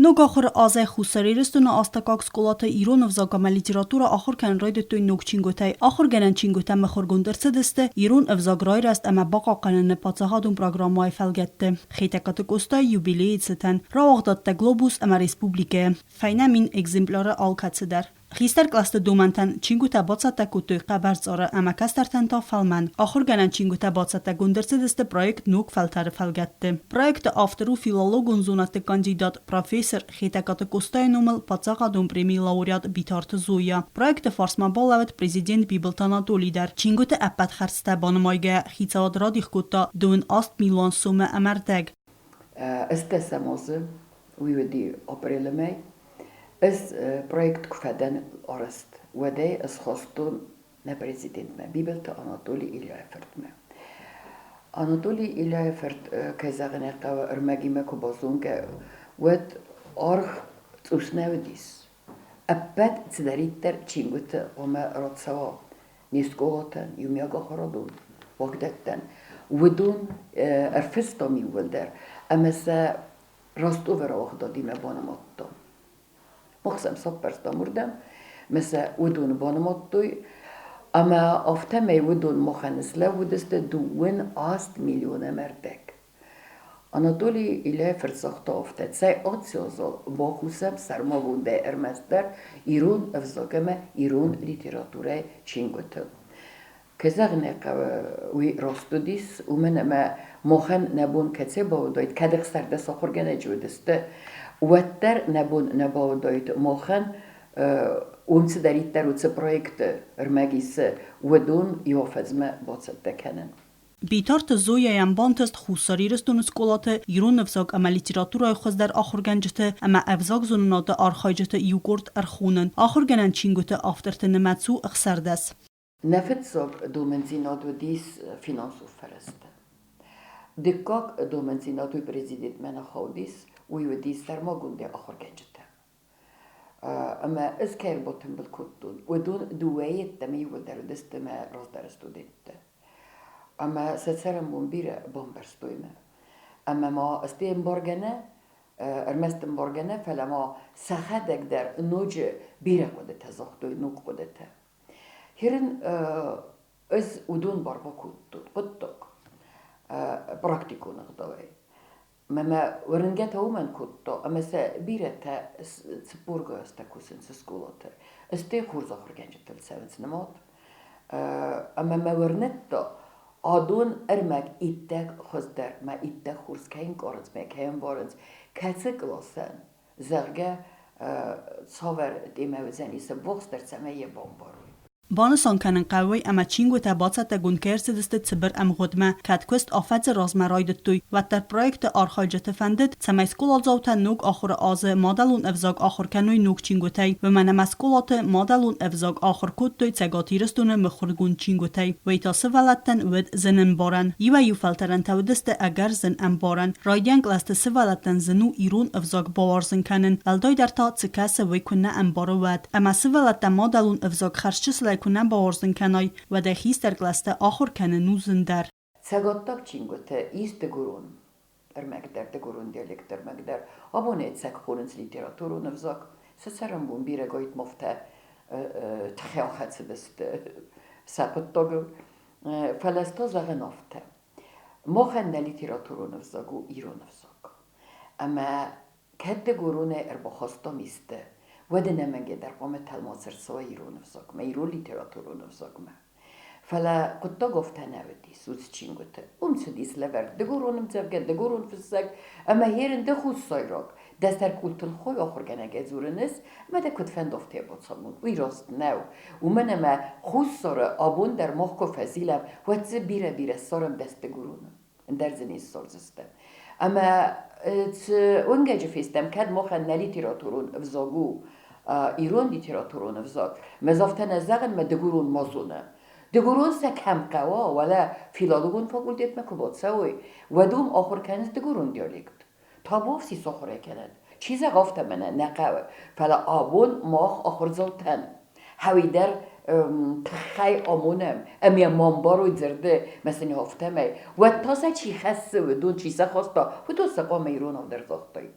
Ног ахуыры азӕй Хуссар Ирыстоны астӕуккаг скъолаты ирон ӕвзаг ӕмӕ литературӕ ахуыр кӕнын райдыдтой ног чингуытӕй. Ахуыргӕнӕн чингуытӕ мыхуыргонд ӕрцыдысты ирон ӕвзаг райрӕзт ӕмӕ бахъахъхъӕныны паддзахадон программӕйы фӕлгӕтты. Хетӕгкаты Къостайы юбилейы цытӕн рауагъдадтӕ «Глобус» ӕмӕ «Республикӕ-йы» фӕйнӕ 1000 экземпляры алкӕцыдӕр. Хистӕр кълӕсты домӕнтӕн чингуытӕ бацӕттӕ кодтой хъӕбӕрцъары ӕмӕ кӕстӕртӕн та фӕлмӕн. Ахуыргӕнӕн чингуытӕ бацӕттӕгонд ӕрцыдысты проект «Ног фӕлтӕр-ы фӕлгӕтты. Проекты автор у филологон зонӕдты кандидат, профессор, Хетӕгкаты Къостайы номыл паддзахадон премийы лауреат Битарты Зоя. Проекты фарсмӕ балӕууыд президент Бибылты Анатолий дӕр. Чингуыты ӕппӕт хӕрдзтӕ банымайгӕйӕ, хицауад радих кодта 28 милуан сомы ӕмӕ ӕрдӕг. Ӕстдӕсӕм азы, уый уыди апрелы мӕй, Ӕз проект куы фӕдӕн арӕзт, уӕд ӕй ӕсхастон нӕ президентмӕ, Бибылты Анатоли Ильяйы фыртмӕ. Анатолий Ильяйы фырт, кӕй зӕгъын ӕй хъӕуы, ӕрмӕгимӕ куы базонгӕ, уӕд аргъ цъус нӕ уыдис. Ӕппӕт цыдӕриддӕр чингуыты хъуамӕ рацӕуа не скъолатӕн, иумиагахуырадон уагдӕттӕн, уыдон ӕрфыстам иууылдӕр ӕмӕ сӕ Ростовы рауагъдадимӕ банымадтам. Мах сӕм сӕппӕрстам уырдӕм, ӕмӕ сӕ уыдоны банымадтой. Ӕмӕ афтӕмӕй уыдон махӕн слӕууыдысты 28 миллион ӕмӕ ӕрдӕг. Анатолий Ильяйы фырт загъта афтӕ, цӕй ациозал бакусӕм сӕрмагондӕй ӕрмӕстдӕр ирон ӕвзаг ӕмӕ ирон литературӕйы чингуытыл. Кӕй зӕгъын ӕй хъӕуы, уый раст уыдис, уымӕн ӕмӕ махӕн нӕ бон кӕцӕй бауыдаид, кӕд ӕхсӕрдӕс ахуыргӕнӕджы уыдысты, уӕддӕр нӕ бон нӕ бауыдаид махӕн уым цыдӕриддӕр уыцы проекты ӕрмӕг исы, уыдон иу афӕдзмӕ бацӕттӕ кӕнын. Битарты Зояйӕн бантыст Хуссар Ирыстоны скъолаты ирон ӕвзаг ӕмӕ литературӕйы хуыздӕр ахуыргӕнджыты ӕмӕ ӕвзагзонынады архайджыты иукъорд ӕрхонын. Ахуыргӕнӕн чингуыты авторты нымӕц у 16. Нӕ фыццаг домӕндзинад уыдис финансон фӕрӕзтӕ. Дыккаг домӕндзинад уый президентмӕ нӕ хаудис, уый уыдис сӕрмагондӕй ахуыргӕнджытӕ. Ӕмӕ ӕз кӕй ӕрбатымбыл кодтон, уыдон дыууӕ йеддӕмӕ иууылдӕр уыдысты мӕ раздӕры студенттӕ. Ӕмӕ сӕ цӕрӕнбон бирӕ бамбӕрстой мӕ. Ӕмӕ ма стӕй ӕмбаргӕ нӕ, ӕрмӕст ӕмбаргӕ нӕ, фӕлӕ ма сӕхӕдӕг дӕр ноджы бирӕ хъуыдытӕ загътой, ног хъуыдытӕ. Херын ӕз уыдон бар бакодтон хъуыддаг практикон ӕгъдауӕй. Мӕ мӕ уырнгӕ та уымӕн кодта, ӕмӕ сӕ бирӕтӕ цыппоргай азтӕ кусынц скъолаты. Стӕй хорз ахуыргӕнджытыл цӕуынц нымад. Ӕмӕ мӕ уырныдта, адон ӕрмӕг иттӕг хуыздӕр, мӕ иттӕг хорз кӕй ӕнкъарынц, мӕ кӕй ӕмбарынц, кӕцы къласӕн, зӕгъгӕ, цавӕр темӕ уыдзӕни сӕ боксдӕр, цӕмӕй йӕ бамбарой. Банысан кӕнын хъӕуы, ӕмӕ чингуытӕ бацӕттӕгонд кӕй ӕрцыдысты цыбыр ӕмгъуыдмӕ, кӕд куыст афӕдзы размӕ райдыдтой, уӕддӕр проекты архайджыты фӕндыд, цӕмӕй скъоладзаутӕ ног ахуыры азы мадӕлон ӕвзаг ахуыр кӕной ног чингуытӕй, уымӕн ӕмӕ скъолаты мадӕлон ӕвзаг ахуыр кодтой Цӕгат Ирыстоны мыхуыргонд чингуытӕй. Уый та сывӕллӕттӕн уыд зынӕмбарӕн. Иуӕй-иу фӕлтӕрӕнтӕ уыдысты ӕгӕр зын ӕмбарӕн. Райдиан кълӕсты сывӕллӕттӕн зын у ирон ӕвзаг бауарзын кӕнын, уӕлдайдӕр та цы кӕсы, уый куы нӕ ӕмбары, уӕд. Ӕмӕ сывӕллӕттӕ мадӕлон ӕвзаг хӕрзчысылӕй куы нӕ бауарзын кӕнай, уӕд ӕй хистӕр кълӕсты ахуыр кӕнын у зындӕр. Цӕгаттаг чингуыты ис дыгурон ӕрмӕг дӕр, дыгурон диалект ӕрмӕг дӕр. Абон ӕцӕг хонынц литературон ӕвзаг. Сӕ цӕрӕнбон бирӕ гайтмафтӕ тыхӕй ахӕцыдысты сӕ хъуыддагыл. Фӕлӕ ӕз та зӕгъын афтӕ. Махӕн нӕ литературон ӕвзаг у ирон ӕвзаг. Ӕмӕ кӕд дыгуронӕй ӕрбахастам исты, уӕд ӕнӕмӕнгӕй дӕр хъуамӕ тӕлмац ӕрцӕуа ирон ӕвзагмӕ, ирон литературон ӕвзагмӕ. Фӕлӕ хъуыддаг афтӕ нӕ уыдис уыцы чингуыты. Уым цыдис лӕвӕрд дыгурон ӕмдзӕвгӕ, дыгурон фыссӕг ӕмӕ ерын ды хуссайраг. Дӕ сӕр къултыл хой ахуыргӕнӕгӕй дзурынц, ӕмӕ дӕ куыд фӕнды, афтӕ бацамон. Уый раст нӕу. Уымӕн ӕмӕ Хуссары абон дӕр мах куы фӕзилӕм, уӕд дзы бирӕ-бирӕ ссарӕм дӕс дыгуроны. Ӕндӕр дзы не ссардзыстӕм. Ӕмӕ цы уынгӕджы фестӕм, кӕд махӕн нӕ литературон ӕвзаг у ирон литературон ӕвзаг, мӕ афтӕ нӕ зӕгъын, мӕ дыгурон ма зоны. Дыгурон сӕ кӕм хъӕуа, уӕлӕ филологон факультетмӕ куы бацӕуой, уӕд уым ахуыр кӕнынц дыгурон диалект. Табуафси сахуырӕй кӕнӕд. Чи зӕгъы, афтӕ мӕнӕ нӕ хъӕуы, фӕлӕ абон мах ахуырдзаутӕн хӕуидӕр тыххӕй амонӕм, ӕмӕ ма мбарой дзырды мӕ сын афтӕмӕй, уӕд та сӕ чи хӕссы, уыдон чи сӕ хаста, уыдон сӕ хъуамӕ иронау дӕр загътой.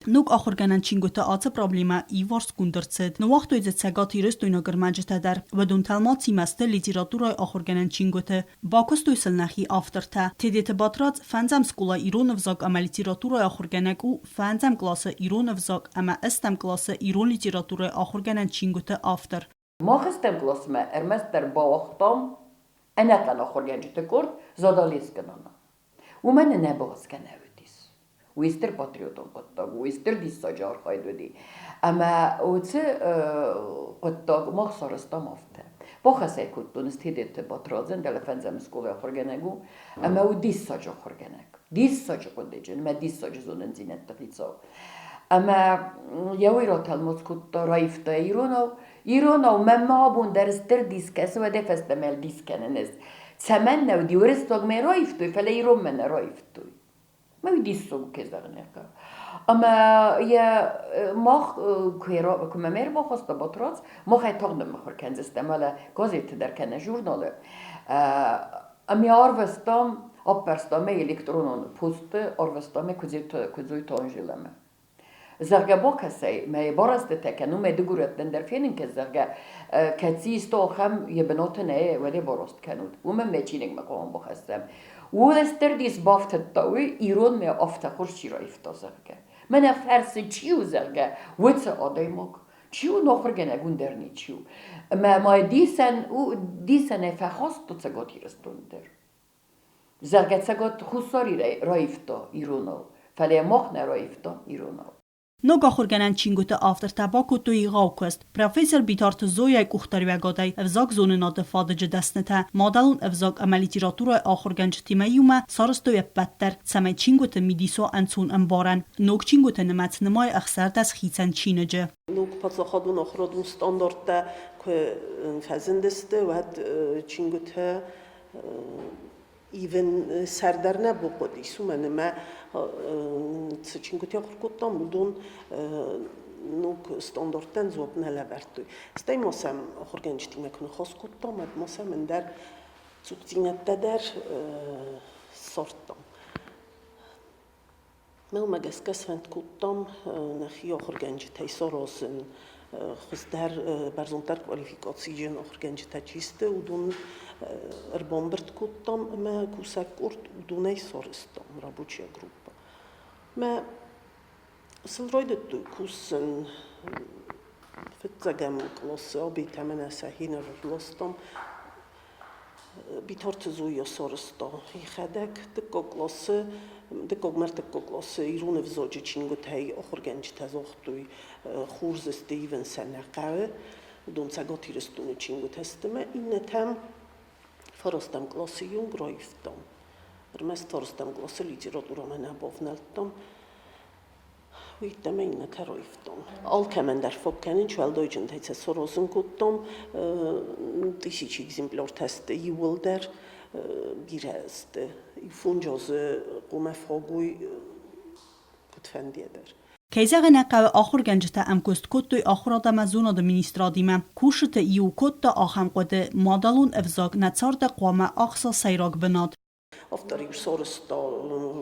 Ног ахуыргӕнӕн чингуыты ацы проблемӕ иуварсгонд ӕрцыд. Ныууагътой дзы цӕгатирыстойнаг ӕрмӕджытӕ дӕр. Уыдон тӕлмацимӕ сты литературӕйы ахуыргӕнӕн чингуыты. Бакуыстой сыл нӕхи автортӕ. Тедеты Батрадз фӕндзӕм скъола ирон ӕвзаг ӕмӕ литературӕйы ахуыргӕнӕг у, фӕндзӕм къласы ирон ӕвзаг ӕмӕ ӕстӕм къласы ирон литературӕйы ахуыргӕнӕн чингуыты автор. Мах ӕстӕм къласмӕ ӕрмӕстдӕр бауагътам ӕнӕхъӕн ахуыргӕнджыты къорд Задалескы нана. Уымӕн нӕ бахӕсгӕ нӕ уыдис. Уый стыр патриотон хъуыддаг у, уый стыр диссаджы архайд уыди. Ӕмӕ уыцы хъуыддаг мах сарӕзтам афтӕ. Бахӕсӕй кодтон ӕз Тедеты Батрадзӕн, дӕлӕ фӕндзӕм скъолайы ахуыргӕнӕг у, ӕмӕ у диссаджы ахуыргӕнӕг. Диссаджы хъуыдыджын ӕмӕ диссаджы зонындзинӕдты хицау. Ӕмӕ йӕ уый ратӕлмац кодта, раивта иронау. Иронау мӕнмӕ абон дӕр стыр дис кӕсы, уӕдӕй фӕстӕмӕ дис кӕнын ӕз. Цӕмӕн нӕ уыди, уырыссагмӕ раивтой, фӕлӕ иронмӕ нӕ раивтой. Мӕ уый диссаг у, кӕй зӕгъын ӕй хъӕуы. Ӕмӕ йӕ мах куы мӕм ӕрбахаста Батрадз, мах ӕй тагъд ныммыхуыр кӕндзыстӕм, уӕлӕ газеты дӕр кӕнӕ журналы. Ӕмӕ арвыстам, аппӕрстам ӕй электронон посты, арвыстам ӕй Куыдзойты Анжелӕмӕ. Зӕгъгӕ, бакӕсай, мӕ барастытӕ кӕнун, мӕ дыгурӕттӕн дӕр фенын кӕн, зӕгъгӕ, кӕци исты ахӕм йӕ бынаты нӕй, уӕд ӕй бараст кӕнут. Уымӕн мӕ чиныгмӕ хъуамӕ бахӕссӕм. Уӕлӕстӕрдис бафтыдта уый, иронмӕ афтӕ хорз чи раивта, зӕгъгӕ. Мӕнӕ фӕрсы, чи у, зӕгъгӕ, уыцы адӕймаг. Чи у ахуыргӕнӕг, уын дӕр ничи у. Ӕмӕ ма дисӕн у, дисӕнӕй фӕхаста Цӕгат Ирыстоны дӕр. Зӕгъгӕ, Цӕгат Хуссар Ирӕй раивта иронау, фӕлӕ мах нӕ раивтам иронау. Ног ахуыргӕнӕн чингуыты автортӕ бакодтой егъау куыст. Профессор Битарты Зояйы къухдариуӕгадӕй ӕвзагзонынады фадыджы дӕснытӕ мадӕлон ӕвзаг ӕмӕ литературӕйы ахуыргӕнджытимӕ иумӕ сарӕзтой ӕппӕт дӕр, цӕмӕй чингуыты мидис уа ӕнцон ӕмбарӕн. Ног чингуыты нымӕц нымайы 16 хицӕн чиныджы. Ног паддзахадон ахуырадон стандарттӕ куы фӕзындысты, уӕд чингуытӕ ивын сӕрдар нӕ бахъуыдис, уымӕн ӕмӕ цы чингуытӕ ахуыр кодтам, уыдон ног стандарттӕн дзуапп нӕ лӕвӕрдтой. Стӕй ма сӕм ахуыргӕнджытимӕ куы ныхас кодтам, уӕд ма сӕм ӕндӕр цухдзинӕдтӕ дӕр ссардтам. Мӕнмӕ гӕсгӕ сфӕнд кодтам нӕхи ахуыргӕнджытӕй саразын хуыздӕр, бӕрзонддӕр квалификациджын ахуыргӕнджытӕ чи сты, уыдон ӕрбамбырд кодтам ӕмӕ кусӕг къорд уыдонӕй сарӕзтам, рабочая группа. Мӕ сыл райдыдтой кусын фыццӕгӕм къласы абетӕ мӕнӕ сӕхи ныр ӕрластам. Битарты Зоя сарӕзта йӕхӕдӕг дыккаг къласы, дыккаг ӕртыккаг къласы ирон ӕвзаджы чингуытӕй ахуыргӕнджытӕ загътой, хорз сты, ивын сӕ нӕ хъӕуы. Уыдон Цӕгат Ирыстоны чингуытӕ сты ӕмӕ иннӕтӕм фарӕстӕм къласы онг раивтам. Ӕрмӕст фарӕстӕм къласы литературӕмӕ нӕ бавнӕлдтам. Уый йеддӕмӕ иннӕтӕ раивтон. Алкӕмӕн дӕр фаг кӕнын уӕлдайджынтӕй сӕ саразын кодтам. Тысячи экземпляртӕ сты иууылдӕр, бирӕ сты. Иу азы хъуамӕ фаг уой куыдфӕндыйӕ дӕр. Кӕй зӕгъын ӕй хъӕуы, ахуыргӕнджытӕ ӕмкуыст кодтой ахуырад ӕмӕ зонады министрадимӕ. Кусджыты иу кодта ахӕм хъуыды: мадӕлон ӕвзаг нӕ царды хъуамӕ ахса сӕйраг бынат. Автор-иу сарӕзта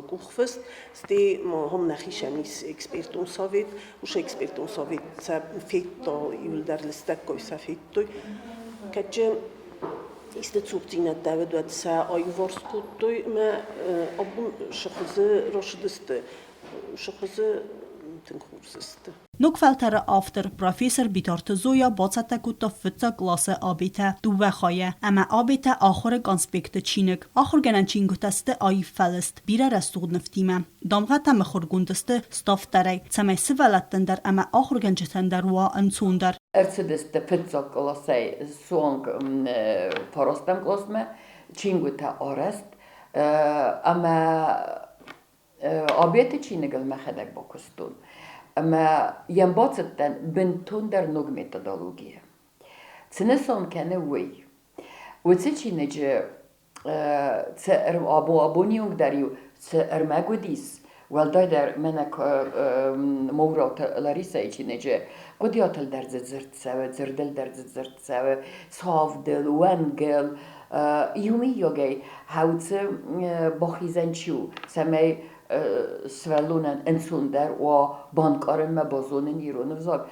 къухфыст, стӕй ма ам нӕхицӕн ис экспертон совет. Уыцы экспертон совет сӕ федта, иуылдӕр лыстӕггай сӕ федтой. Кӕд исты цухдзинӕдтӕ уыд, уӕд сӕ аиуварс кодтой ӕмӕ абон цы хуызы рацыдысты, цы хуызы тынг хорз сты. Ног фӕлтӕры автор, профессор Битарты Зоя бацӕттӕ кодта фыццаг къласы абетӕ дыууӕ хайӕ ӕмӕ абетӕ ахуыры конспекты чиныг. Ахуыргӕнӕн чингуытӕ сты аив фӕлыст, бирӕ рӕсугъд нывтимӕ. Дамгъӕтӕ мыхуыргонд сты ставддӕрӕй, цӕмӕй сывӕллӕттӕн дӕр ӕмӕ ахуыргӕнджытӕн дӕр уа ӕнцондӕр. Ӕрцыдысты фыццаг къласӕй суанг фарастӕм къласмӕ чингуытӕ арӕзт ӕмӕ Абеты чиныгыл мӕхӕдӕг бакуыстон ӕмӕ йӕм бацыдтӕн бынтондӕр ног методологийӕ. Цы нысан кӕны уый? Уыцы чиныджы цы абоны онг дӕр-иу цы ӕрмӕг уыдис, уӕлдайдӕр мӕнӕ Моурауты Ларисӕйы чиныджы хъуыдыйадыл дӕр дзы дзырд цӕуы, дзырдыл дӕр дзы дзырд цӕуы, цавдыл, уӕнгыл. Иумиййагӕй хӕуцы бахизӕн чи у, цӕмӕй сывӕллонӕн ӕнцондӕр уа банкъарынмӕ базонын ирон ӕвзаг.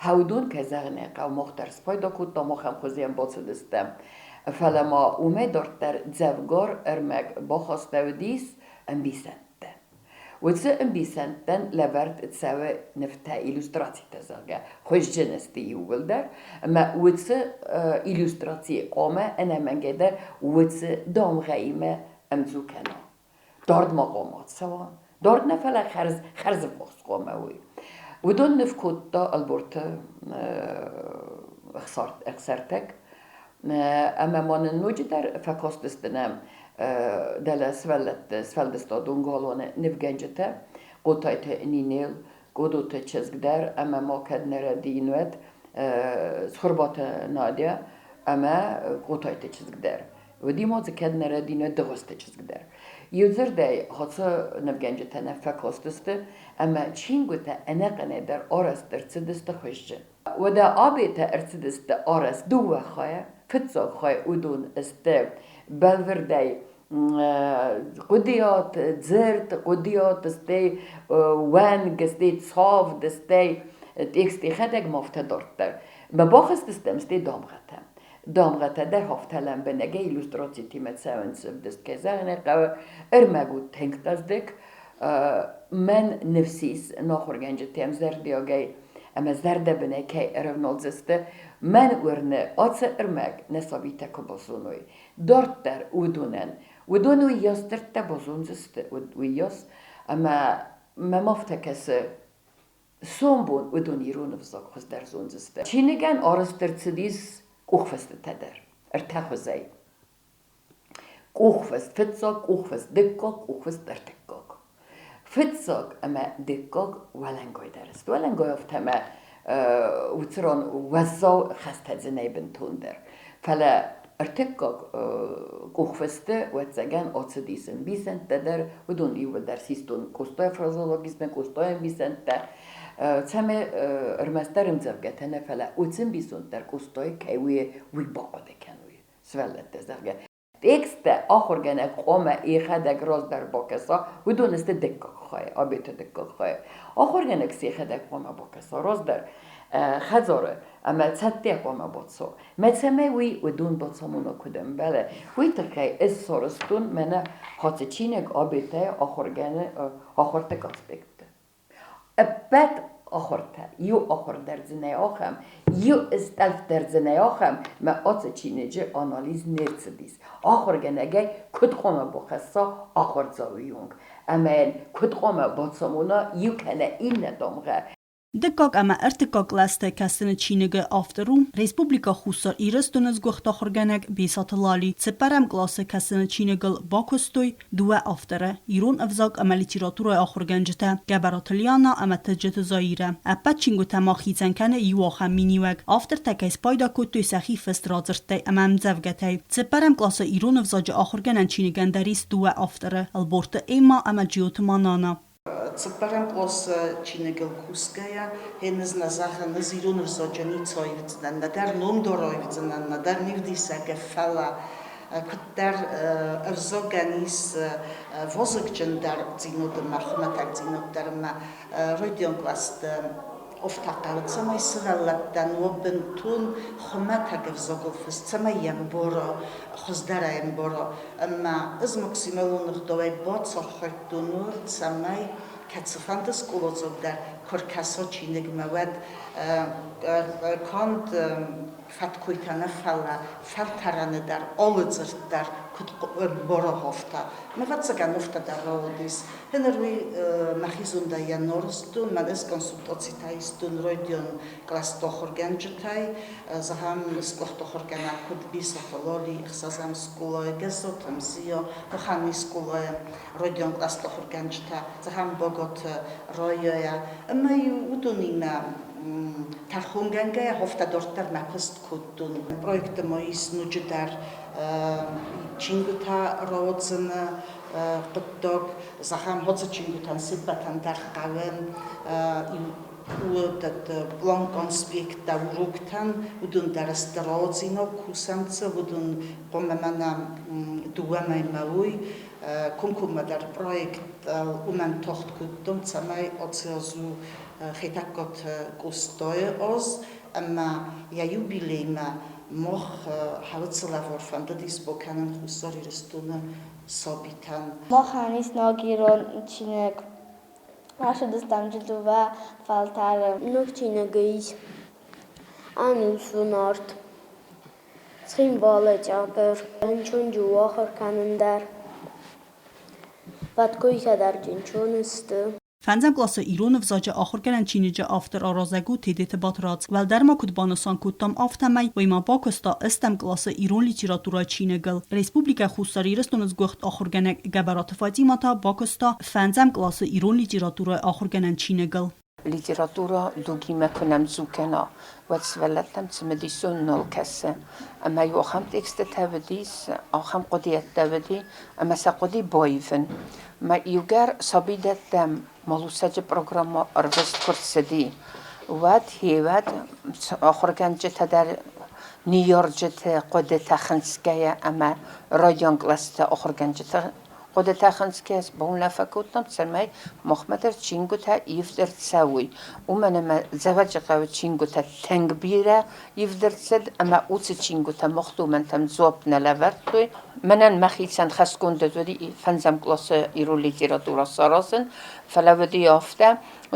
Хӕудон, кӕй зӕгъын ӕй хъӕуы, мах дӕр спайда кодтам ахӕм хуызӕн бацыдыстӕм. Фӕлӕ ма уымӕй дарддӕр дзӕвгар ӕрмӕг бахастӕуыдис ӕмбисӕндтӕ. Уыцы ӕмбисӕндтӕн лӕвӕрд цӕуы нывтӕ, иллюстрацитӕ, зӕгъгӕ, хуызджын сты иууылдӕр, ӕмӕ уыцы иллюстраци хъуамӕ ӕнӕмӕнгӕй дӕр уыцы дамгъӕимӕ ӕмдзу кӕна. Дард ма хъуамӕ ацӕуа, дард нӕ, фӕлӕ хӕрз, хӕрзыввахс хъуамӕ уой. Уыдон ныв кодта Ӕлборты Ӕхсӕртӕг, ӕмӕ ма нын ноджыдӕр фӕкастысты нӕ дӕлӕ сывӕллӕтты сфӕлдыстадон галуаны нывгӕнджытӕ Хъотайты Нинел, Къодоты чызг дӕр ӕмӕ ма кӕд нӕ рӕдийын, уӕд Цхуырбаты Надя ӕмӕ Хъотайты чызг дӕр. Уыди ма дзы кӕд нӕ рӕдийын, уӕд Дыгъуызты чызг дӕр. Иудзырдӕй, ацы нывгӕнджытӕ нӕ фӕкастысты ӕмӕ чингуытӕ ӕнӕхъӕнӕй дӕр арӕзт ӕрцыдысты хуызджын. Уӕдӕ абетӕ ӕрцыдысты арӕзт дыууӕ хайӕ. Фыццаг хай уыдон сты бӕлвырдӕй хъуыдыйад, дзырд, хъуыдыйад, стӕй уӕнг, стӕй цавд, стӕй текст йӕхӕдӕг ма афтӕ дарддӕр. Мӕ бахызтыстӕм, стӕй дамгъӕтӕ. Дамгъӕтӕ дӕр афтӕ лӕмбынӕгӕй иллюстрацитимӕ цӕуынц ӕвдыст, кӕй зӕгъын ӕй хъӕуы, ӕрмӕг у тынг хъӕздыг. Мӕн ныфс ис, ахуыргӕнджытӕм зӕрдиагӕй ӕмӕ зӕрдӕбынӕй кӕй ӕрӕвналдзысты. Мӕн уырны, ацы ӕрмӕг нӕ сабитӕ куы базоной, дарддӕр уыдонӕн. Уыдон уыйас дзырдтӕ базондзысты, уыйас, ӕмӕ мӕм афтӕ кӕсы, сомбон уыдон ирон ӕвзаг хуыздӕр зондзысты. Чиныгӕн арӕзт ӕрцыдис къухфыстытӕ дӕр ӕртӕ хуызӕй. Къухфыст, фыццаг къухфыст, дыккаг къухфыст, ӕртыккаг. Фыццаг ӕмӕ дыккаг уӕлӕнгай дӕр сты. Уӕлӕнгай афтӕмӕ уыцы ран уӕззау хӕстӕ дзы нӕй бынтондӕр. Фӕлӕ ӕртыккаг къухфысты, ӕвӕццӕгӕн, ацыдис ӕмбисӕндтӕ дӕр, уыдон иууылдӕр систон Къостайы фразеологизмӕ, Къостайы ӕмбисӕндтӕ, цӕмӕй ӕрмӕстдӕр ӕмдзӕвгӕтӕ нӕ, фӕлӕ уыцы ӕмбисонд дӕр Къостайы кӕй у, уый бахъуыды кӕной сывӕллӕттӕ, зӕгъгӕ. Тексттӕ ахуыргӕнӕг хъуамӕ йӕхӕдӕг раздӕр бакӕса, уыдон сты дыккаг хай, абеты дыккаг хай. Ахуыргӕнӕг сӕ йӕхӕдӕг хъуамӕ бакӕса раздӕр хӕдзары ӕмӕ цӕттӕ хъуамӕ бацӕуа. Мӕ цӕмӕй уый уыдон бацамона куыд ӕмбӕлы, уый тыххӕй ӕз сарӕзтон мӕнӕ ацы чиныг абетӕй ахуыргӕны ахуырты конспектты. Ӕппӕт ахуыртӕ, иу ахуыр дӕр дзы нӕй ахӕм, иу стъӕлф дӕр дзы нӕй ахӕм, мӕ ацы чиныджы анализ не рцыдис. Ахуыргӕнӕгӕй куыд хъуамӕ бахӕсса ахуырдзауы онг ӕмӕ йын куыд хъуамӕ бацамона иу кӕнӕ иннӕ дамгъӕ. Дыккаг ӕмӕ ӕртыккаг кълӕстӕ кӕсыны чиныгы автор у Республикӕ Хуссар Ирыстоны сгуыхт ахуыргӕнӕг Бесаты Лали. Цыппӕрӕм къласы кӕсыны чиныгыл бакуыстой дыууӕ авторы – ирон ӕвзаг ӕмӕ литературӕйы ахуыргӕнджытӕ Гӕбӕраты Лиана ӕмӕ Тыджыты Заирӕ. Ӕппӕт чингуытӕ ма хицӕн кӕны иу ахӕм миниуӕг – автортӕ кӕй спайда кодтой сӕхи фыст радзырдтӕй ӕмӕ ӕмдзӕвгӕтӕй. Цыппӕрӕм къласы ирон ӕвзаджы ахуыргӕнӕн чиныгӕн дӕр ис дыууӕ авторы – Ӕлборты Эмма ӕмӕ Джиоты Манана. Цыппӕрӕм къласы чиныгыл кусгӕйӕ, ӕз нӕ зӕгъын, ӕз ирон ӕвзаджы ницы аивдзынӕн, нӕдӕр номдар аивдзынӕн, нӕдӕр мивдисӕг, фӕлӕ куыддӕр ӕвзагӕн ис вазыгджындӕр дзинад ӕмӕ хуымӕтӕгдзинад дӕр ӕмӕ райдиан кълӕсты афтӕ хъӕуы, цӕмӕй сывӕллӕттӕн уа бынтон хуымӕтӕг ӕвзагыл фыст, цӕмӕй йӕ ӕмбара, хуыздӕр ӕй ӕмбара. Ӕмӕ ӕз максималон ӕгъдауӕй бацархайдтон уыл, цӕмӕй кӕцыфӕнды скъоладзау дӕр куы ркӕса чиныгмӕ, уӕд канд фӕткойтӕ нӕ, фӕлӕ фӕлтӕрӕны дӕр алы дзырд дӕр куыд ӕмбара, афтӕ. Ӕвӕццӕгӕн, афтӕ дӕр рауадис. Ныр уый мӕхи зондӕй йӕ норстон, мӕн ӕз консультацитӕ истон райдиан кълӕсты ахуыргӕнджытӕй, зӕгъӕм, сгуыхт ахуыргӕнӕг куыд Бисохы Лоли, ӕхсӕзӕм скъолайы, Гӕззаты Мзия, Мухани скъолайы райдиан кълӕсты ахуыргӕнджытӕ, зӕгъӕм, Боготы Райӕйӕ. Ӕмӕ-иу уыдонимӕ тӕрхонгӕнгӕйӕ афтӕ дарддӕр мӕ куыст кодтон. Проекты ма ис ноджыдӕр чингуытӕ рауадзыны хъуыддаг, зӕгъӕм, уыцы чингуытӕн се ппӕтӕн дӕр хъӕуы иу План-конспекттӕ уроктӕн, уыдон дӕр стыр ауадзинаг кусӕнцӕ, уыдон хъуамӕ мӕнӕ дыууӕ мӕймӕ уой. Комкоммӕ дӕр проект уымӕн тагъд кодтон, цӕмӕй ацы аз у Хетӕгкаты Къостайы аз, ӕмӕ йӕ юбилеймӕ мах хӕлыцы лӕвар фӕндыдис бакӕнын Хуссар Ирыстоны сабитӕн. Махӕн ис ног ирон чиныг. Рацыдыстӕм дыууӕ фӕлтӕры. Ног чиныгы ис ӕнусон арт, Цхинвалы театр, рынчын ахуыр кӕнын дӕр. Фӕткъуытӕ дӕр чынчын сты. Фӕндзӕм къласы ирон ӕвзаджы ахуыргӕнӕн чиныджы автор аразӕг у Тедеты Батрадз. Уӕлдӕр ма куыд банысан кодтам, афтӕмӕй уый ма бакуыста ӕстӕм къласы ирон литературӕйы чиныгыл. Республикӕ Хуссар Ирыстоны сгуыхт ахуыргӕнӕг Гӕбӕраты Фатимӕ та бакуыста фӕндзӕм къласы ирон литературӕйы ахуыргӕнӕн чиныгыл. Литературӕ дугимӕ куы нӕмдзу кӕна, уӕд сывӕллӕттӕм цымыдисон нал кӕсы. Ӕмӕ-иу ахӕм текстытӕ уыдис, ахӕм хъуыдыйӕдтӕ уыди, ӕмӕ сӕ хъуыди баивын. Мӕ иугӕр сабидӕттӕм малусӕджы программӕ ӕрвыст куы рцыди, уӕд гъеуӕд ахуыргӕнджытӕ дӕр ныййарджыты хъуыдытӕ хынцгӕйӕ ӕмӕ райдиан кълӕсты ахуыргӕнджыты хъуыдытӕ хынцгӕйӕ бауынаффӕ кодтам, цӕмӕй махмӕ дӕр чингуытӕ ивд ӕрцӕуой. Уымӕн ӕмӕ Дзӕуӕджыхъӕуы чингуытӕ тынг бирӕ ивд ӕрцыд ӕмӕ уыцы чингуытӕ мах домӕнтӕм дзуапп нӕ лӕвӕрдтой. Мӕнӕн мӕхицӕн хӕсгонд уыди фӕндзӕм къласы ирон литературӕ саразын, фӕлӕ уыди афтӕ,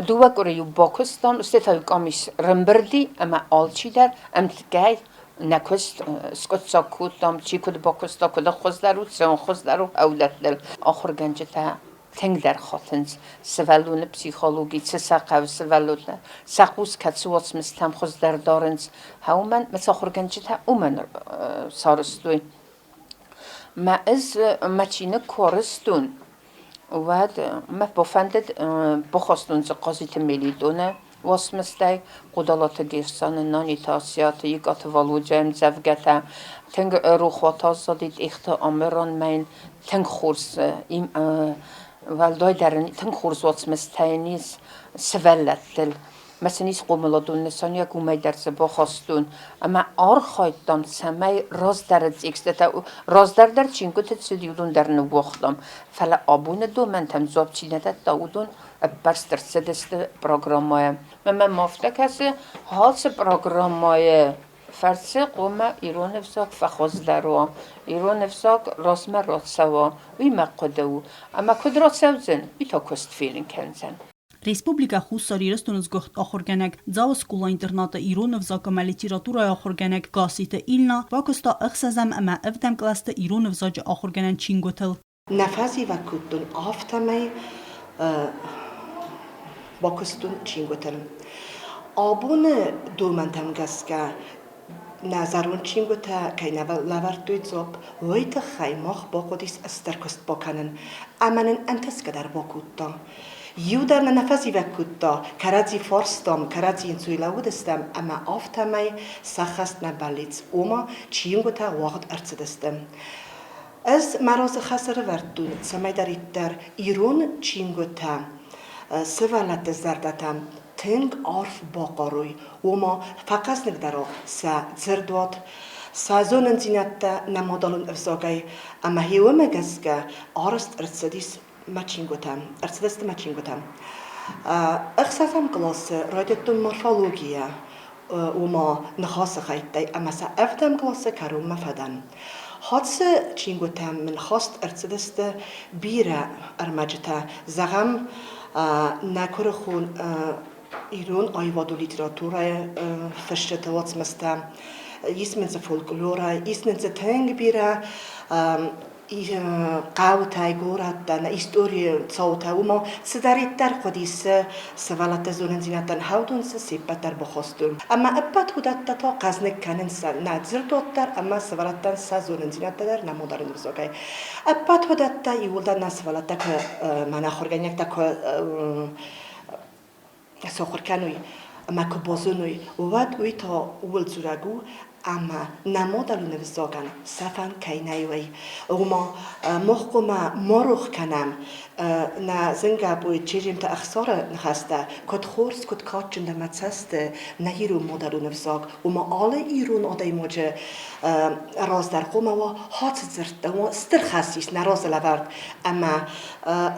дыууӕ къуыри-иу бакуыстам, стӕй та-иу къамис рымбырди ӕмӕ алчидӕр ӕмткӕй нӕ куыст скъуыддзаг кодтам, чи куыд бакуыста, куыд хуыздӕр у, цы хуыздӕр у, ӕвдӕттыл. Ахуыргӕнджытӕ тынгдӕр хатынц сывӕллоны психологи, цы сӕ хъӕуы сывӕллонтӕ, сӕ хъус кӕцы уацмыстӕм хуыздӕр дарынц, уымӕн мӕ ахуыргӕнджытӕ уымӕн сарӕзтой. Мӕ ӕз мӕ чиныг куы арӕзтон, уӕд мӕ бафӕндыд бахастон дзы Хъазиты Мелитоны уацмыстӕй Хъодалаты Герсаны, Наниты Асиаты, Икъаты Валодяйы ӕмдзӕвгӕтӕ. Тынг рохуат аззади Тъехты Амыранмӕ йын тынг хорз, уӕлдайдӕр ын тынг хорз уацмыстӕ йын ис сывӕллӕттыл. Мӕ сын ис хъомыладон нысаниуӕг, уымӕй дӕр дзы бахастон. Ӕмӕ архайдтам, цӕмӕй раздӕры текстытӕ, раздӕр дӕр чингуыты цыди, уыдон дӕр ныууагътам. Фӕлӕ абоны домӕнтӕм дзуапп чи нӕ дӕтта, уыдон ӕппӕрст ӕрцыдысты программӕйӕ. Мӕ мӕм афтӕ кӕсы, ацы программӕйы фӕрцы хъуамӕ ирон ӕвзаг фӕхуыздӕр уа, ирон ӕвзаг размӕ рацӕуа, уый мӕ хъуыды у. Ӕмӕ куыд рацӕудзӕн, уый та куыст фенын кӕндзӕн. Республикӕ Хуссар Ирыстоны сгуыхт ахуыргӕнӕг, Дзауы скъола-интернаты ирон ӕвзаг ӕмӕ литературӕйы ахуыргӕнӕг Гасситы Ильна бакуыста ӕхсӕзӕм ӕмӕ ӕвдӕм кълӕсты ирон ӕвзаджы ахуыргӕнӕн чингуытыл. Нӕ фӕзивӕг кодтон, афтӕмӕй бакуыстон чингуытӕн. Абоны домӕнтӕм гӕсгӕ нӕ зӕронд чингуытӕ кӕй нӕ лӕвӕрдтой дзуапп, уый тыххӕй мах бахъуыдис стыр куыст бакӕнын ӕмӕ нын ӕнтысгӕ дӕр бакодта. Иу дӕр нӕ нӕ фӕзивӕг кодта, кӕрӕдзи фарстам, кӕрӕдзийы ӕнцой лӕууыдыстӕм ӕмӕ афтӕмӕй сӕххӕст нӕ бӕллиц, ома чингуытӕ уагъд ӕрцыдысты. Ӕз мӕ разы хӕс ӕрӕвӕрдтон, цӕмӕйдӕриддӕр ирон чингуытӕ сывӕллӕтты зӕрдӕтӕм тынг арф бахъарой, ома фӕхъӕзныгдӕр сӕ дзырдуат, сӕ зонындзинӕдтӕ нӕ мадӕлон ӕвзагӕй, ӕмӕ уымӕ гӕсгӕ арӕзт ӕрцыдис мӕ чингуытӕ, ӕрцыдысты мӕ чингуытӕ. Ӕхсӕзӕм къласы райдыдтон морфологийӕ, ома ныхасы хӕйттӕй ӕмӕ сӕ ӕвдӕм къласы кӕронмӕ фӕдӕн. Хатсы чингуытӕм мын хаст ӕрцыдысты бирӕ ӕрмӕджытӕ, зӕгъӕм, нӕ куырыхон ирон аивадон литературӕйы фысджыты уацмыстӕ, ис мын дзы фольклорӕй, ис нын дзы тынг бирӕ хъӕутӕй, горӕттӕ, нӕ историйы цаутӕ, уымӕ цыдӕриддӕр хъуыдис сывӕллӕтты зонындзинӕдтӕн хӕудунцы, се ппӕт дӕр бахастой. Ӕмӕ ӕппӕт уыдӕттӕ та хъӕзныг кӕнынц нӕ дзырдуат дӕр ӕмӕ сывӕллӕттӕн сӕ зонындзинӕдтӕ дӕр нӕ модерн ӕвзагӕй. Ӕппӕт уыдӕттӕ иууылдӕр нӕ сывӕллӕттӕ куы, мӕнӕ ахуыргӕнинӕгтӕ куы сахуыр кӕной ӕмӕ куы базоной, уӕд уый та ууыл дзурӕг у. Ӕмӕ нӕ мадӕлон ӕвзагӕн сӕфӕн кӕй нӕй, уый. Ома мах хъуамӕ ма рох кӕнӕм нӕ зынгӕ поэт Чеджемты Ӕхсары ныхӕстӕ, куыд хорз, куыд кадджын дӕ мӕ цӕсты нӕ ирон мадӕлон ӕвзаг, ома алы ирон адӕймаджы раздӕр хъуамӕ уа хӕцы дзырдтӕ, уа стыр хӕс ис нӕ разы лӕвӕрд ӕмӕ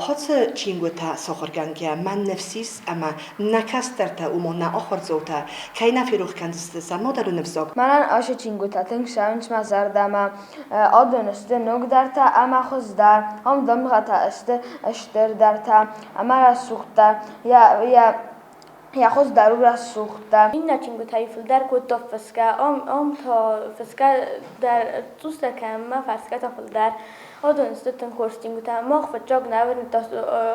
хӕцы чингуытӕ сахуыргӕнгӕ мӕн ныфс ис ӕмӕ нӕ кӕстӕртӕ, ома нӕ ахуырдзаутӕ кӕй нӕ ферох кӕндзысты сӕ мадӕлон ӕвзаг. Мӕнӕн ацы чингуытӕ тынг цӕуынц мӕ зӕрдӕмӕ. Адон сты ногдӕртӕ ӕмӕ хуыздӕр, ам дамгъӕтӕ сты стырдӕртӕ ӕмӕ рӕсугъддӕр. Йӕ хуыз дӕр у рӕсугъддӕр. Иннӕ чингуытӕй фылдӕр кодта фысгӕ, ам та фысгӕ дӕр цъустӕ кӕм фӕрсгӕ та фылдӕр. Адон сты тынг хорз чингуытӕ. Мах фыццаг нӕ уырныдта,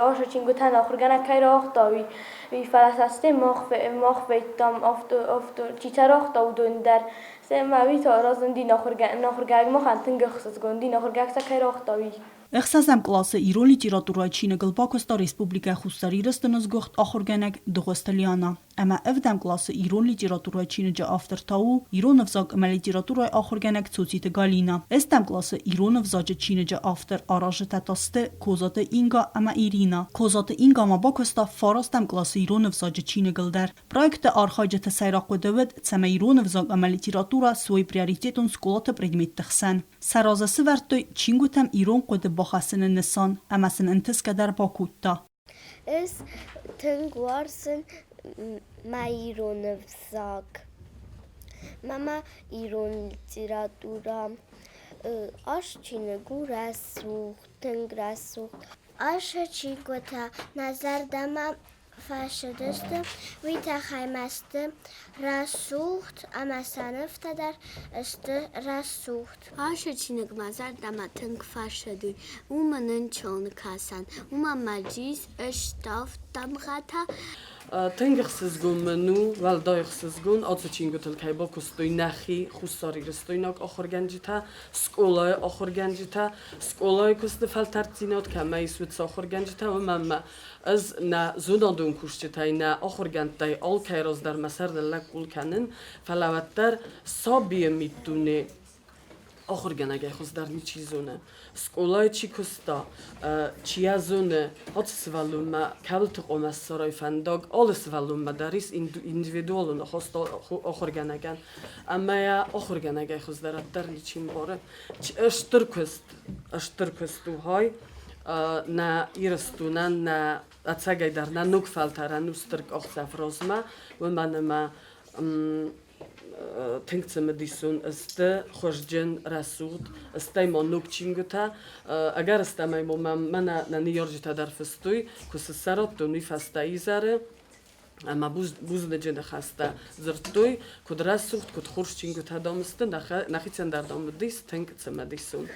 ацы чингуытӕн ахуыргӕнӕг кӕй рауагъта, уый. Уый фӕлӕ сӕ стӕй мах федтам, чи сӕ рауагъта, уыдон дӕр. Стӕй ма уый та разынди нӕ ахуыргӕнӕг махӕн тынг ӕхсызгон, дин ахуыргӕнӕг сӕ кӕй рауагъта, уый. Ӕхсӕзӕм къласы ирон литературӕйы чиныгыл бакуыста Республикӕ Хуссар Ирыстоны сгуыхт ахуыргӕнӕг Дыгъуызты Лиана. Ӕмӕ ӕвдӕм къласы ирон литературӕйы чиныджы автор та у ирон ӕвзаг ӕмӕ литературӕйы ахуыргӕнӕг Цоциты Галина. Ӕстӕм къласы ирон ӕвзаджы чиныджы автор аразджытӕ та сты Козаты Инга ӕмӕ Ирина. Козаты Инга ма бакуыста фарастӕм къласы ирон ӕвзаджы чиныгыл дӕр. Проекты архайджыты сӕйраг хъуыды уыд, цӕмӕй ирон ӕвзаг ӕмӕ литературӕ суой приоритетон скъолаты предметты хсӕн. Сӕ разы сывӕрдтой чингуытӕм ирон хъуыды бахӕссыны нысан ӕмӕ сын ӕнтысгӕ дӕр бакодта. Ӕз тынг уарзын мӕ ирон ӕвзаг. Мӕ ирон литературӕ. Ас чиныг у рӕсугъд, тынг рӕсугъд. Ацы чингуытӕ нӕ зӕрдӕмӕ фӕцыдысты, уый тыххӕй ма сты рӕсугъд ӕмӕ сӕ нывтӕ дӕр сты рӕсугъд. Ацы чиныг мӕ зӕрдӕмӕ тынг фӕцыди, уымӕн ӕнцон кӕсӕн, уымӕн ма ис ставд дамгъӕтӕ. Тынг ӕхсызгон мын у, уӕлдай ӕхсызгон, ацы чингуытыл кӕй бакуыстой нӕхи хуссарирыстойнаг ахуыргӕнджытӕ, скъолайы ахуыргӕнджытӕ, скъолайы куысты фӕлтӕрддзинад кӕмӕ ис, уыцы ахуыргӕнджытӕ, уымӕн ӕмӕ Ӕз нӕ зонадон кусджытӕй, нӕ ахуыргӕндтӕй алкӕй раз дӕр мӕ сӕр ныллӕг къул кӕнын, фӕлӕ уӕддӕр сабийы миддуне ахуыргӕнӕгӕй хуыздӕр ничи зоны. Скъолайы чи куыста, чи йӕ зоны, ацы сывӕллонмӕ кӕуылты хъуамӕ ссарой фӕндаг, алы сывӕллонмӕ дӕр ис индивидуалон ахуыргӕнӕгӕн. Ӕмӕ йӕ ахуыргӕнӕгӕй хуыздӕр ӕддӕр ничи мбары. Стыр куыст, стыр куыст у хай. Нӕ Ирыстонӕн, нӕ ӕцӕгӕйдӕр нӕ ног фӕлтӕрӕн у стыр къахдзӕф размӕ, уымӕн ӕмӕ тынг цымыдисон сты, хуызджын, рӕсугъд, стӕй ма ног чингуытӕ. Ӕгӕрыстӕмӕй ма мӕм мӕнӕ нӕ ныййарджытӕ дӕр фыстой, куы цы ссардтон, уый фӕстӕ изӕры ӕмӕ бузныджы ныхӕстӕ дзырдтой, куыд рӕсугъд, куыд хорз чингуытӕ дам сты, нӕхицӕн дӕр дам уыдис тынг цымыдисон.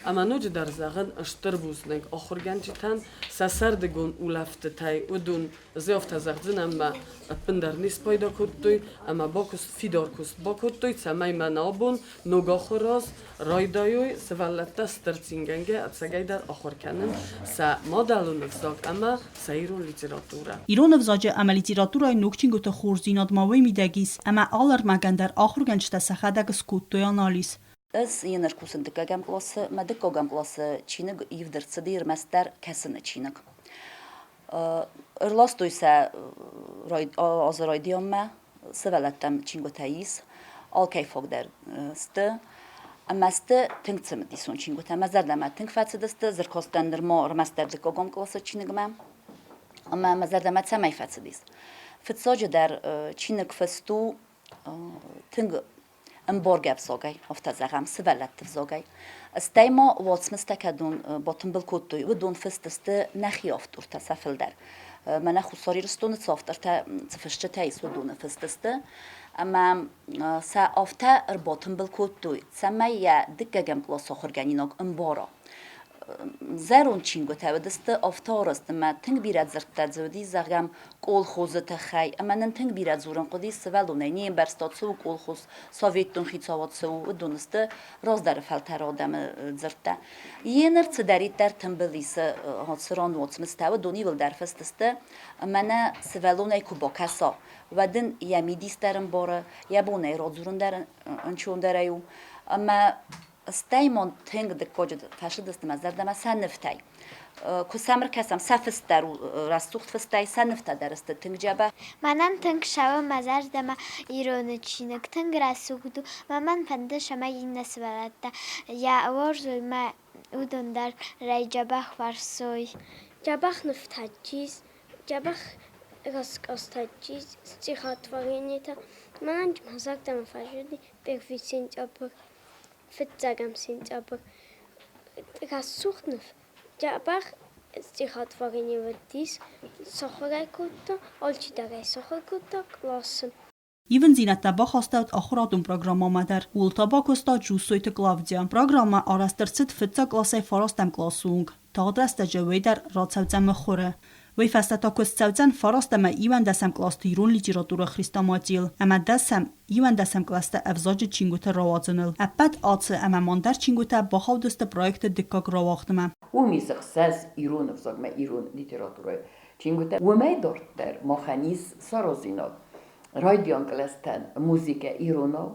Ӕмӕ ноджыдӕр зӕгъын стыр бузныг ахуыргӕнджытӕн сӕ сӕрдыгон улӕфтытӕй, уыдон дзы афтӕ зӕгъдзынӕн ӕмӕ ӕппындӕр не спайда кодтой ӕмӕ бакуыст, фидар куыст бакодтой, цӕмӕй мӕнӕ абон ног ахуыр аз райдайой сывӕллӕттӕ стыр цингӕнгӕ ӕцӕгӕйдӕр ахуыр кӕнын сӕ мадӕлон ӕвзаг ӕмӕ сӕ ирон литературӕ. Ирон ӕвзаджы ӕмӕ литературӕйы ног чингуыты хорздзинад ма уый мидӕг ис, ӕмӕ алы ӕрмӕгӕн дӕр ахуыргӕнджытӕ сӕхӕдӕг скодтой анализ. Ӕз еныр кусын дыккӕгӕм къласы, мӕ дыккӕгӕм къласы чиныг ивд ӕрцыди ӕрмӕстдӕр кӕсыны чиныг. Ӕрластой сӕ азы райдианмӕ, сывӕллӕттӕм чингуытӕ ис, алкӕй фаг дӕр сты. Ӕмӕ сты тынг цымыдисон чингуытӕ. Мӕ зӕрдӕмӕ тынг фӕцыдысты, дзырдхостӕн нырма ӕрмӕстдӕр дыккагон къласы чиныгмӕ. Ӕмӕ мӕ зӕрдӕмӕ цӕмӕй фӕцыдис? Фыццаджыдӕр чиныг фыст у тынг ӕмбаргӕ ӕвзагӕй, афтӕ зӕгъӕм, сывӕллӕтты ӕвзагӕй. Стӕй ма уацмыстӕ кӕдон батымбыл кодтой, уыдон фыст сты нӕхи автортӕ сӕ фылдӕр. Мӕнӕ Хуссар Ирыстоны цы автортӕ, цы фысджытӕ ис, уыдоны фыст сты. Ӕмӕ сӕ афтӕ ӕрбатымбыл кодтой, цӕмӕй йӕ дыккӕгӕм къласы ахуыргӕнинаг ӕмбара. Зӕронд чингуытӕ уыдысты афтӕ арӕзт, ӕмӕ тынг бирӕ дзырдтӕ дзы уыди, зӕгъӕм, колхозы тыххӕй, ӕмӕ нын тынг бирӕ дзурын хъуыди сывӕллонӕй, не мбӕрста, цы у колхоз, советтон хицауад цы у, уыдон сты раздӕры фӕлтӕры адӕмы дзырдтӕ. Еныр цыдӕриддӕр тымбыл исы цыран уацмыстӕ, уыдон иуылдӕр фыст сты, мӕнӕ сывӕллонӕй куы бакӕса, уӕд ын йӕ мидис дӕр ӕмбары, йӕ бон ӕй радзурын дӕр ӕнцондӕрӕй у. Ӕмӕ стӕй ма тынг дыккаджы фӕсыдысты мӕ зӕрдӕмӕ сӕ нывтӕй. Куы сӕм ӕркӕсӕм, сӕ фыст дӕр у рӕсугъд фыстӕй, сӕ нывтӕ дӕр сты тынг дзӕбӕх. Мӕнӕн тынг цӕуы мӕ зӕрдӕмӕ ироны чиныг, тынг рӕсугъд у. Мӕн фӕнды, цӕмӕй иннӕ сывӕллӕттӕ йӕ уарзой мӕ уыдон дӕр райдзӕбӕх уарзой. Дзӕбӕх нывтӕ дзӕбӕх раскъӕстӕ стихотворенитӕ. Мӕнӕн мӕ зӕрдӕмӕ фӕзынди первый сентябрь, фыццӕгӕм сентябрь. Рӕсугъд ныв, дзӕбӕх стихотворени уыдис, сахуыр ӕй кодта, алчидӕр ӕй сахуыр кодта къласы. Ивындзинӕдтӕ бахастӕуыд ахуырадон программӕмӕ дӕр. Ууыл та бакуыста Джусойты Клавдия. Программӕ арӕзт ӕрцыд фыццаг къласӕй фарастӕм къласы онг. Тагъд рӕстӕджы уый дӕр рацӕудзӕн мыхуыры. Уый фӕстӕ та куыст цӕудзӕн фараст ӕмӕ иуӕндӕсӕм къласты ирон литературӕ хрестоматийыл ӕмӕ дӕсӕм, иуӕндӕсӕм кълӕсты ӕвзаджы чингуыты рауадзыныл. Ӕппӕт ацы ӕмӕ ма ӕндӕр чингуытӕ бахаудысты проекты дыккаг рауагъдмӕ. Уым ис ӕхсӕз ирон ӕвзагмӕ ирон литературӕйы чингуытӕ. Уымӕй дарддӕр махӕн ис саразинаг райдиан кълӕстӕн музыкӕ иронау,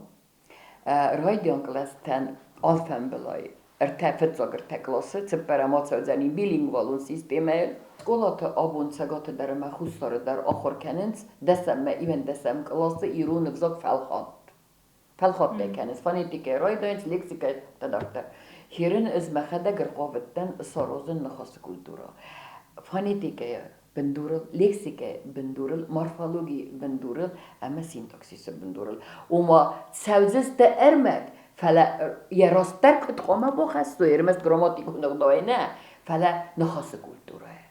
райдиан кълӕстӕн алфӕмбылай ӕртӕ фыццаг ӕртӕ къласы, цыппӕрӕм ацӕудзӕни билингвалон системӕйыл. Скъолаты абон Цӕгаты дӕр ӕмӕ Хуссары дӕр ахуыр кӕнынц дӕсӕммӕ иуӕндӕсӕм къласы ирон ӕвзаг фӕлхатт. Фӕлхаттӕ кӕнынц фонетикӕйы райдайынц, лексикӕйы дарддӕр. Херын ӕз мӕхӕдӕг ӕрхъавыдтӕн саразын ныхасы культурӕ. Фонетикӕйы бындурыл, лексикӕйы бындурыл, морфологийы бындурыл ӕмӕ синтаксисы бындурыл. Ома цӕудзысты ӕрмӕг, фӕлӕ йӕ растдӕр куыд хъуамӕ бахӕссой, ӕрмӕст грамматикон ӕгъдауӕй нӕ, фӕлӕ ныхасы культурӕйы.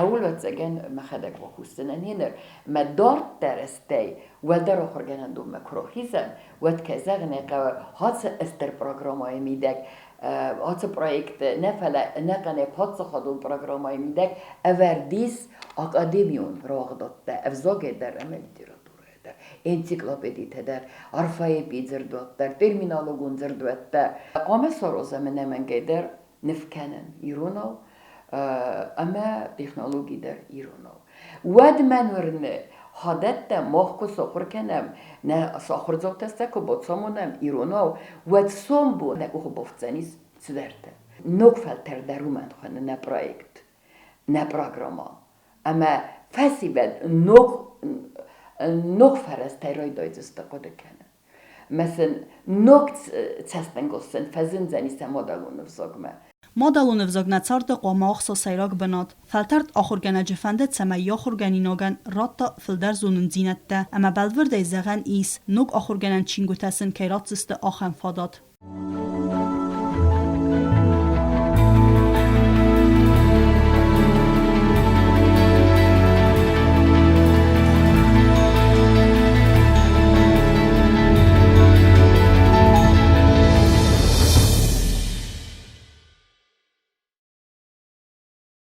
Ӕвӕццӕгӕн, мӕхӕдӕг бакусдзынӕн ныр. Мӕ дарддӕр стӕй уӕлдӕр ахуыргӕнӕндонмӕ куы рахизӕм, уӕд, кӕй зӕгъын ӕй хъӕуы, ацы стыр программӕйы мидӕг, ацы проекты нӕ, фӕлӕ ӕнӕхъӕнӕй паддзахадон программӕйы мидӕг ӕвӕрд ис академион рауагъдадтӕ ӕвзагӕй дӕр ӕмӕ литературӕйӕ дӕр, энциклопедитӕ дӕр, арфӕйы дзырдуат дӕр, терминологон дзырдуӕттӕ. Хъуамӕ саразӕм ӕнӕмӕнгӕй дӕр ныв кӕнын иронау ӕмӕ технологи дӕр иронау. Уӕд мӕн уырны, хадӕттӕ мах куы сахуыр кӕнӕм, нӕ ахуырдзаутӕ сӕ куы бацамонӕм иронау, уӕд сомбон нӕ къухы бафтдзӕнис цыдӕртӕ. Ног фӕлтӕр дӕр уымӕн хуыны нӕ проект, нӕ программӕ. Ӕмӕ фӕсивӕд ног, ног фӕрӕзтӕй райдайдзысты хъуыды кӕнын. Мӕ сын ног цӕстӕнгас сын фӕзындзӕни сӕ мадӕлон ӕвзагмӕ. Мадӕлон ӕвзаг нӕ царды хъуамӕ ахса сӕйраг бынат. Фӕлтӕрд ахуыргӕнӕджы фӕндыд, цӕмӕй йӕ ахуыргӕнинагӕн радта фылдӕр зонындзинӕдтӕ ӕмӕ бӕлвырдӕй зӕгъӕн ис, ног ахуыргӕнӕн чингуытӕ сын кӕй ратдзысты, ахӕм фадат.